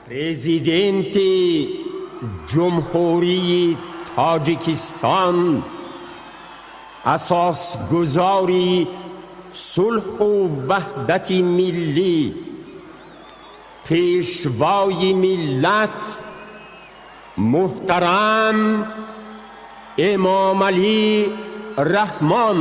Президенти Ҷумҳурии Тоҷикистон, асосгузори сулҳу ваҳдати миллӣ, Пешвои миллат муҳтарам Эмомалӣ Раҳмон.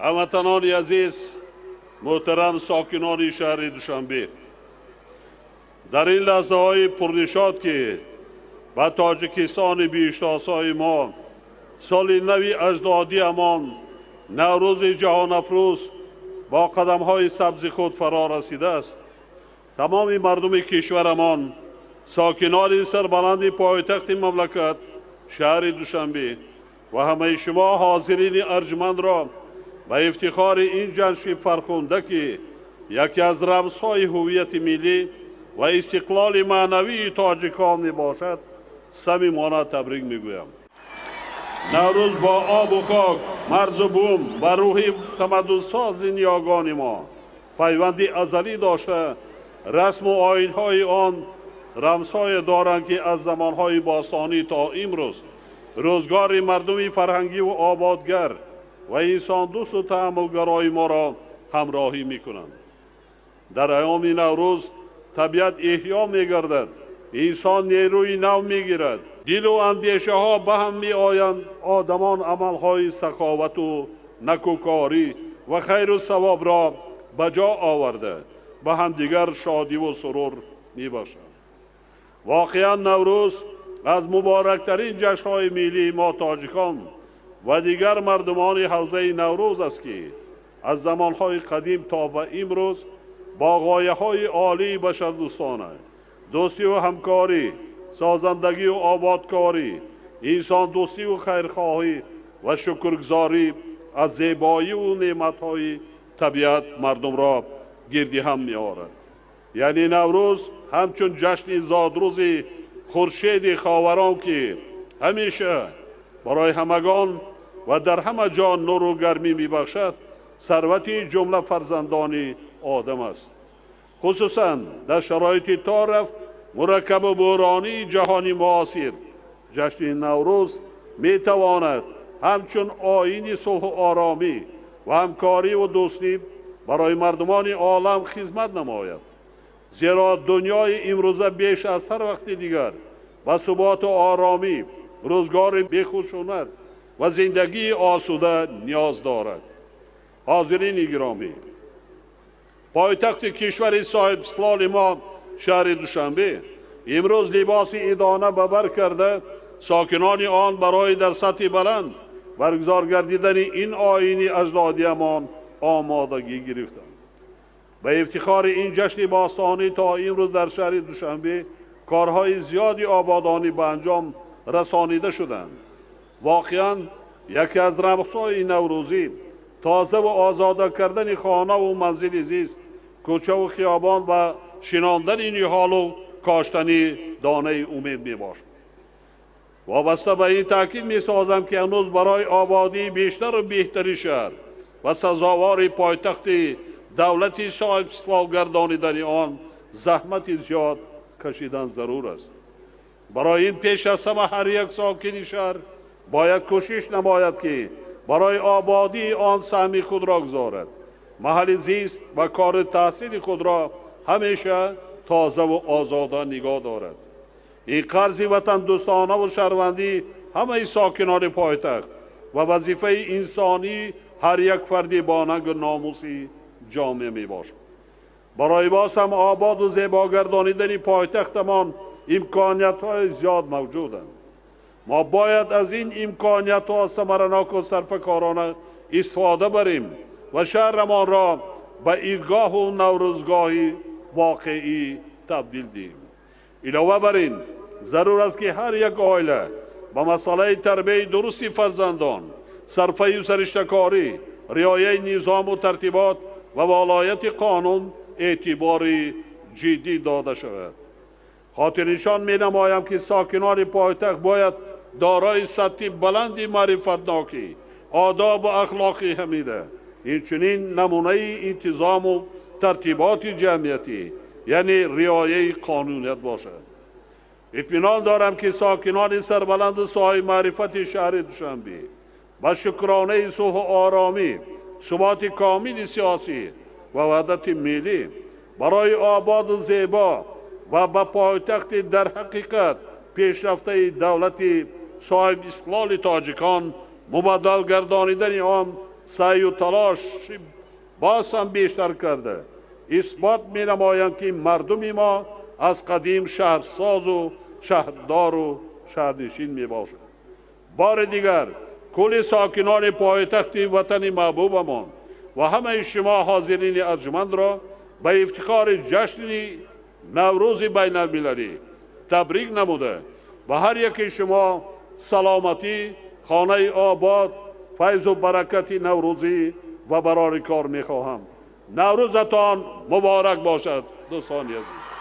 Ҳамватанони азиз, муҳтарам сокинони шаҳри Душанбе, дар ин лаҳзаҳои пурнишот, ки ба Тоҷикистони биҳиштосои мо соли нави аҷдодиамон Наврӯзи ҷаҳонафрӯз бо қадамҳои сабзи худ фаро расидааст, тамоми мардуми кишварамон, сокинони сарбаланди пойтахти мамлакат, шаҳри Душанбе, ва ҳамаи шумо ҳозирини арҷмандро ба ифтихори ин ҷашни фархунда, ки яке аз рамзҳои ҳуввияти миллӣ ва истиқлоли маънавии тоҷикон мебошад, самимона табрик мегӯям. Наврӯз бо обу хок, марзу бум ва рӯҳи тамаддунсози ниёгони мо пайванди азалӣ дошта, расму оинҳои он рамзҳое доранд, ки аз замонҳои бостонӣ то имрӯз рӯзгори мардуми фарҳангиву ободгар ва инсондӯсту таъаммулгарои моро ҳамроҳӣ мекунанд. Дар айёми Наврӯз табиат эҳё мегардад, инсон нерӯи нав мегирад, дилу андешаҳо ба ҳам меоянд, одамон амалҳои саховату накӯкорӣ ва хайру савобро ба ҷо оварда, ба ҳамдигар шодиву сурур мебахшанд. Воқеан, Наврӯз аз муборактарин ҷашнҳои миллии мо, тоҷикон, ва дигар мардумони ҳавзаи Наврӯз аст, ки аз замонҳои қадим то ба имрӯз бо ғояҳои олии башардӯстона, дӯстиву ҳамкорӣ, созандагию ободкорӣ, инсондӯстиву хайрхоҳӣ ва шукргузорӣ аз зебоиву неъматҳои табиат мардумро гирди ҳам меорад. Яъне Наврӯз ҳамчун ҷашни зодрӯзи хуршеди ховарон, ки ҳамеша барои ҳамагон ва дар ҳама ҷо нуру гармӣ мебахшад, сарвати ҷумла фарзандони одам аст. Хусусан дар шароити то рафт мураккабу буҳронии ҷаҳони муосир ҷашни Наврӯз метавонад ҳамчун оини сулҳу оромӣ ва ҳамкориву дӯстӣ барои мардумони олам хизмат намояд, зеро дунёи имрӯза беш аз ҳар вақти дигар ба суботу оромӣ, рӯзгори бехушунат ва зиндагии осуда ниёз дорад. Ҳозирини гиромӣ, пойтахти кишвари соҳибистиқлоли мо, шаҳри Душанбе, имрӯз либоси идона ба бар карда, сокинони он барои дар сатҳи баланд баргузор гардидани ин оини аҷдодиамон омодагӣ гирифтанд. Ба ифтихори ин ҷашни бостонӣ то имрӯз дар шаҳри Душанбе корҳои зиёди ободонӣ ба анҷом расонида шуданд. Воқеан, яке аз рамзҳои наврӯзӣ тозаву озода кардани хонаву манзили зист, кӯчаву хиёбон ва шинондани ниҳолу коштани донаи умед мебошад. Вобаста ба ин таъкид месозам, ки ҳанӯз барои ободии бештару беҳтари шаҳр ва сазовори пойтахти давлати соҳибистиқлол гардонидани он заҳмати зиёд кашидан зарур аст. Барои ин пеш аз ҳама ҳар як сокини шаҳр бояд кӯшиш намояд, ки барои ободии он саҳми худро гузорад, маҳалли зист ва кори таҳсили худро ҳамеша тозаву озода нигоҳ дорад. Ин қарзи ватандӯстонаву шаҳрвандӣ ҳамаи сокинони пойтахт ва вазифаи инсонии ҳар як фарди бонангу номуси ҷомеа мебошад. Барои боз ҳам ободу зебо гардонидани пойтахтамон имкониятҳои зиёд мавҷуданд. Мо бояд аз ин имкониятҳо самараноку сарфакорона истифода барем ва шаҳрамонро ба идгоҳу наврӯзгоҳи воқеӣ табдил диҳем. Илова бар ин, зарур аст, ки ҳар як оила ба масъалаи тарбияи дурусти фарзандон, сарфаю сариштакорӣ, риояи низому тартибот ва волояти қонун эътибори ҷиддӣ дода шавад. Хотирнишон менамоям, ки сокинони пойтахт бояд дорои сатҳи баланди маърифатнокӣ, одобу ахлоқи ҳамида, инчунин намунаи интизому тартиботи ҷамъиятӣ, яъне риояи қонуният бошад. Итминон дорам, ки сокинони сарбаланду соҳибмаърифати шаҳри Душанбе ба шукронаи сулҳу оромӣ, суботи комили сиёсӣ ва ваҳдати миллӣ барои ободу зебо ва ба пойтахти дар ҳақиқат пешрафтаи давлати соҳибистиқлоли тоҷикон мубаддал гардонидани он саъю талоши боз ҳам бештар карда, исбот менамоянд, ки мардуми мо аз қадим шаҳрсозу шаҳрдору шаҳрнишин мебошад. Бори дигар кулли сокинони пойтахти ватани маҳбубамон ва ҳамаи шумо ҳозирини арҷумандро ба ифтихори ҷашни Наврӯзи байналмилалӣ табрик намуда, ба ҳар яки шумо саломатӣ, хонаи обод, файзу баракати наврӯзӣ ва барори кор мехоҳам. Наврӯзатон муборак бошад, дӯстони азиз!